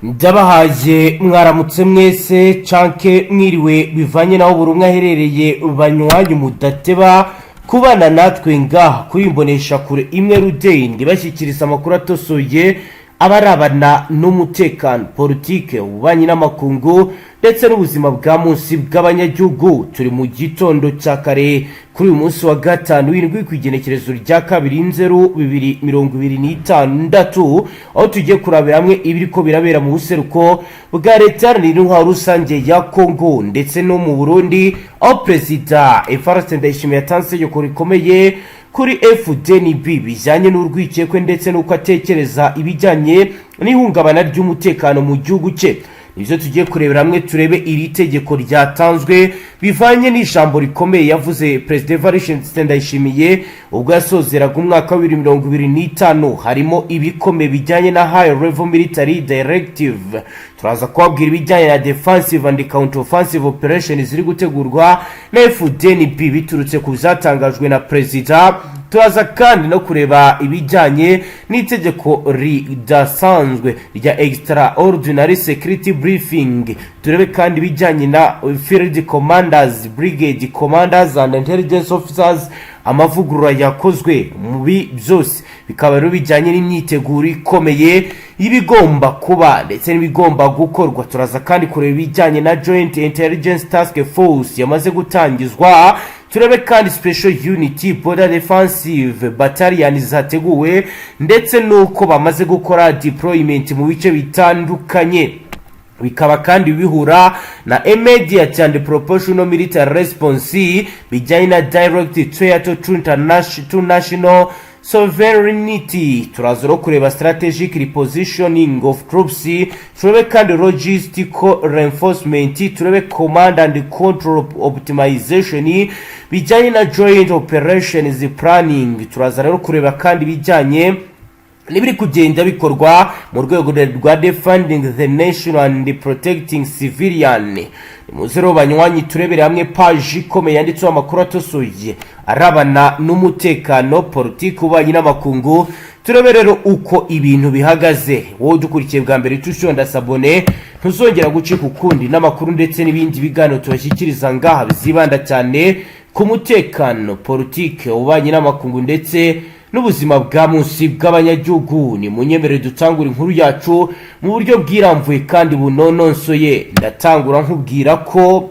Ndabahaye mwaramutse mwese canke mwiriwe, bivanye naho buri umwe aherereye. Banywanyi mudateba kubana natwe ngaha kuri imbonesha kure imwe rudende, bashyikiriza amakuru atosoye abarabana n'umutekano, politike, ububanyi n'amakungu ndetse n'ubuzima bwa munsi bw'abanyagihugu. Turi mu gitondo cya kare kuri uyu munsi wa gatanu w'indwi, ku igenekerezo rya 2 Nzero 2026, aho tugiye kurabira hamwe ibiriko birabera mu buseruko bwa Leta Iharanira Intwaro Rusange ya Kongo ndetse no mu Burundi, aho Perezida Evariste Ndayishimiye yatanze itegeko rikomeye kuri FDNB bijyanye n'urwikekwe ndetse n'uko atekereza ibijyanye n'ihungabana ry'umutekano mu gihugu cye. Nibyo tugiye kurebera hamwe, turebe iri tegeko ryatanzwe bivanye n'ijambo rikomeye yavuze Perezida Evariste Ndayishimiye ubwo yasozeraga umwaka wa 2025. Harimo ibikomeye bijyanye na high level military directive. Turaza kubabwira ibijyanye na defensive and counter offensive operation ziri gutegurwa na FDNB biturutse ku byatangajwe na perezida. Turaza kandi no kureba ibijyanye n'itegeko ridasanzwe rya extraordinary security briefing. Turebe kandi ibijyanye na field commanders, brigade commanders and intelligence officers, amavugurura yakozwe mu byose, bikaba rero bijyanye n'imyiteguro ikomeye y'ibigomba kuba ndetse n'ibigomba gukorwa. Turaza kandi kureba ibijyanye na joint intelligence task force yamaze gutangizwa. Turebe kandi special unit border defensive battalion zateguwe ndetse n'uko bamaze gukora deployment mu bice bitandukanye, bikaba kandi bihura na immediate and proportional military response bijyanye na direct threat to national sovereignty. Turaza no kureba strategic repositioning of troops, turebe kandi logistical reinforcement, turebe command and control optimization bijyanye na joint operations planning. Turaza rero kureba kandi ibijyanye n'ibiri kugenda bikorwa mu rwego rwa defending the nation and protecting civilian. Nimuze rero banywanyi, turebere hamwe paji ikomeye yanditseho amakuru atosoye arabana n'umutekano, politiki, ububanyi n'amakungu. Turebe rero uko ibintu bihagaze. Wowe udukurikiye bwa mbere, tushonda s'abonner, ntuzongera gucika ukundi n'amakuru ndetse n'ibindi biganiro tubashyikiriza ngaha bizibanda cyane ku mutekano, politiki, ububanyi n'amakungu ndetse n'ubuzima bwa munsi bw'abanyagihugu. Ni munyemerere dutangura inkuru yacu mu buryo bwirambuye kandi bunononsoye. Ndatangura nkubwira ko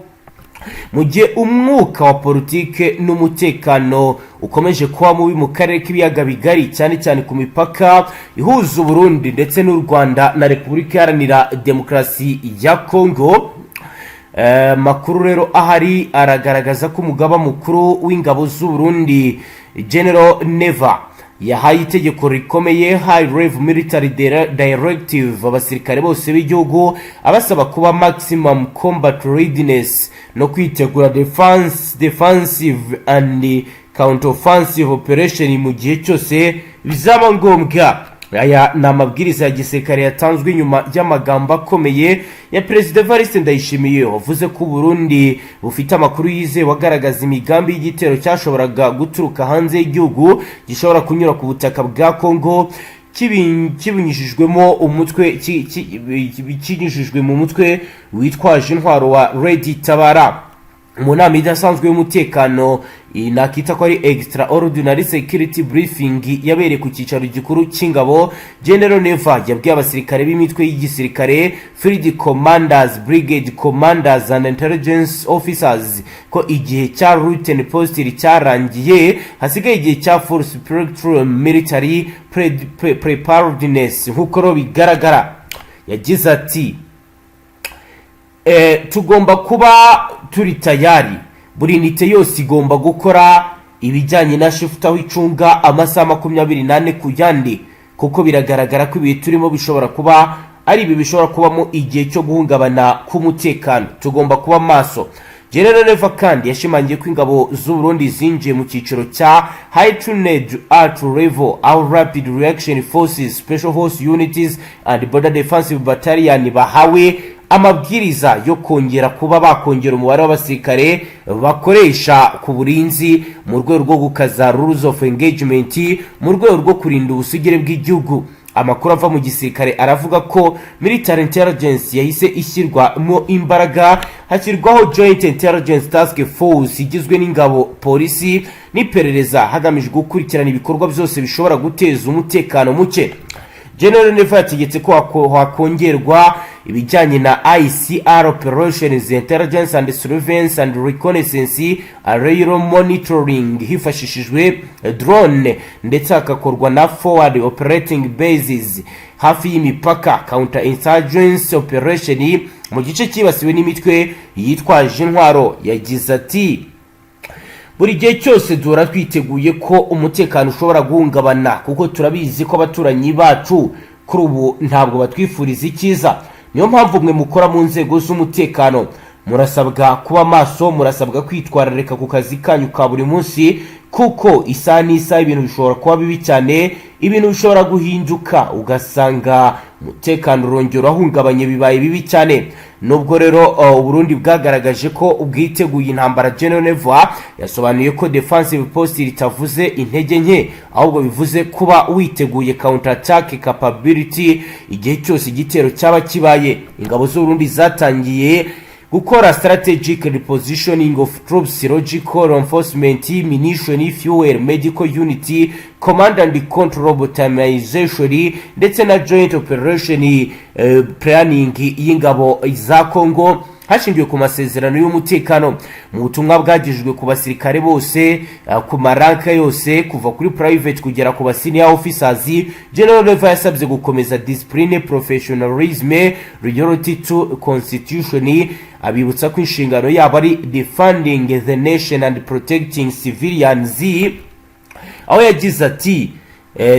mu gihe umwuka wa politike n'umutekano ukomeje kuba mubi mu karere k'Ibiyaga Bigari, cyane cyane ku mipaka ihuza Uburundi ndetse n'u Rwanda na Repubulika Iharanira Demokarasi ya Kongo, makuru rero ahari aragaragaza ko umugaba mukuru w'ingabo z'u Burundi, General Neva, yahaye itegeko rikomeye, high level military directive, abasirikare bose b'igihugu, abasaba kuba maximum combat readiness no kwitegura defensive and counter offensive operation mu gihe cyose bizaba ngombwa. Aya ni amabwiriza ya gisirikare yatanzwe nyuma y'amagambo akomeye ya Perezida Evariste Ndayishimiye, wavuze ko Burundi bufite amakuru yizewe agaragaza imigambi y'igitero cyashoboraga guturuka hanze y'igihugu, gishobora kunyura ku butaka bwa Kongo kibinyujijwemo umutwe kinyujijwe mu mutwe witwaje intwaro wa Red Tabara. Mu nama idasanzwe y'umutekano, iyi nakita ko ari extraordinary security briefing, yabereye ku cyicaro gikuru cy'ingabo, General Neva yabwiye abasirikare b'imitwe y'igisirikare, field commanders, brigade commanders and intelligence officers, ko igihe cya routine posture cyarangiye, hasigaye igihe cya full spectrum military preparedness. Nk'uko rero bigaragara, yagize ati: "Tugomba kuba turi tayari. Buri unité yose igomba gukora ibijyanye na shift, aho icunga amasaha 24 ku yandi, kuko biragaragara ko ibihe turimo bishobora kuba ari ibi bishobora kubamo igihe cyo guhungabana k'umutekano. Tugomba kuba maso." General Neva kandi yashimangiye ko ingabo z'u Burundi zinjiye mu cyiciro cya heightened alert level, aho rapid reaction forces, special force units and border defensive battalion bahawe amabwiriza yo kongera kuba bakongera umubare w'abasirikare bakoresha ku burinzi mu rwego rwo gukaza rules of engagement mu rwego rwo kurinda ubusugire bw'igihugu. Amakuru ava mu gisirikare aravuga ko military intelligence yahise ishyirwamo imbaraga, hashyirwaho Joint Intelligence Task Force igizwe n'ingabo, polisi n'iperereza, hagamijwe gukurikirana ibikorwa byose bishobora guteza umutekano muke. General Neva yategetse ko hakongerwa ibijyanye na ISR operations, intelligence and surveillance and reconnaissance, aerial monitoring hifashishijwe drone, ndetse hagakorwa na forward operating bases hafi y'imipaka, counter insurgency operation mu gice cyibasiwe n'imitwe yitwaje intwaro. Yagize ati: "Buri gihe cyose duhora twiteguye ko umutekano ushobora guhungabana, kuko turabizi ko abaturanyi bacu kuri ubu ntabwo batwifuriza icyiza. Niyo mpamvu mwe mukora mu nzego z'umutekano murasabwa kuba maso, murasabwa kwitwararika ku kazi kanyu ka buri munsi, kuko isaha n'isaha ibintu bishobora kuba bibi cyane, ibintu bishobora guhinduka, ugasanga umutekano urongera urahungabanye, bibaye bibi cyane." Nubwo rero Uburundi bwagaragaje ko bwiteguye intambara, General Neva yasobanuye ko defensive posture itavuze intege nke, ahubwo bivuze kuba witeguye counter attack capability igihe cyose igitero cyaba kibaye. Ingabo z'Uburundi zatangiye gukora strategic repositioning of troops, logistical reinforcement, munition, fuel, medical unit, command and control optimization, ndetse na joint operation planning y'ingabo za Congo hashingiwe ku masezerano y'umutekano. Mu butumwa bwagejejwe ku basirikare bose ku ma rank yose, kuva kuri private kugera ku ba senior officers, General Neva yasabye gukomeza discipline, professionalism, loyalty to constitution, abibutsa ko inshingano yabo ari defending the nation and protecting civilians, aho yagize ati: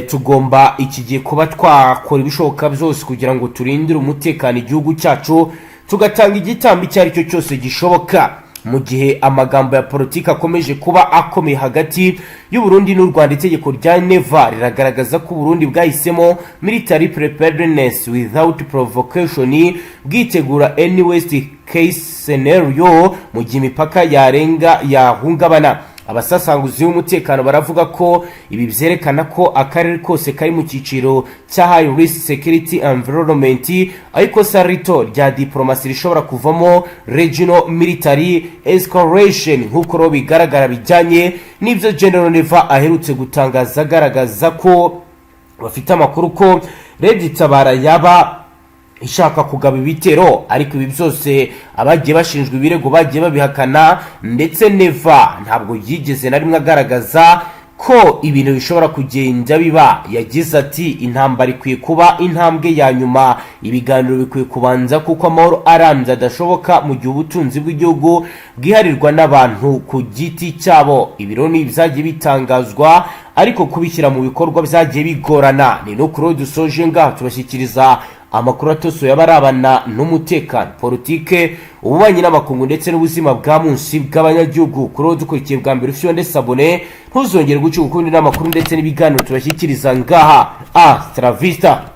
"Tugomba iki gihe kuba twakora ibishoboka byose kugira ngo turindire umutekano igihugu cyacu, tugatanga igitambo icyo ari cyo cyose gishoboka." Mu gihe amagambo ya politiki akomeje kuba akomeye hagati y'Uburundi n'u Rwanda, itegeko rya Neva riragaragaza ko Uburundi bwahisemo military preparedness without provocation, bwitegura any worst case scenario mu gihe imipaka yarenga yahungabana. Abasasanguzi b'umutekano baravuga ko ibi byerekana ko akarere kose kari mu cyiciro cya high risk security environment, ariko ikosa rito rya diplomasi rishobora kuvamo regional military escalation, nk'uko rero bigaragara bijyanye n'ibyo General Neva aherutse gutangaza, agaragaza ko bafite amakuru ko Red Tabara yaba ishaka kugaba ibitero. Ariko ibi byose abagiye bashinjwa ibirego bagiye babihakana, ndetse Neva ntabwo yigeze na rimwe agaragaza ko ibintu bishobora kugenda biba. Yagize ati: "Intambara ikwiye kuba intambwe ya nyuma, ibiganiro bikwiye kubanza, kuko amahoro arambye adashoboka mu gihe ubutunzi bw'igihugu bwiharirwa n'abantu ku giti cyabo." Ibiro ni ibyagiye bitangazwa, ariko kubishyira mu bikorwa byagiye bigorana. Ni no kuri dusoje ngaha tubashyikiriza amakuru atosoye aba arabana n'umutekano, politike, ububanyi n'amakungu ndetse n'ubuzima bwa munsi bw'abanyagihugu. Kuri uwo dukurikiye bwa mbere, ufite s'abonner, ntuzongere guca ukundi n'amakuru ndetse n'ibiganiro tubashyikiriza ngaha. Hasta la vista.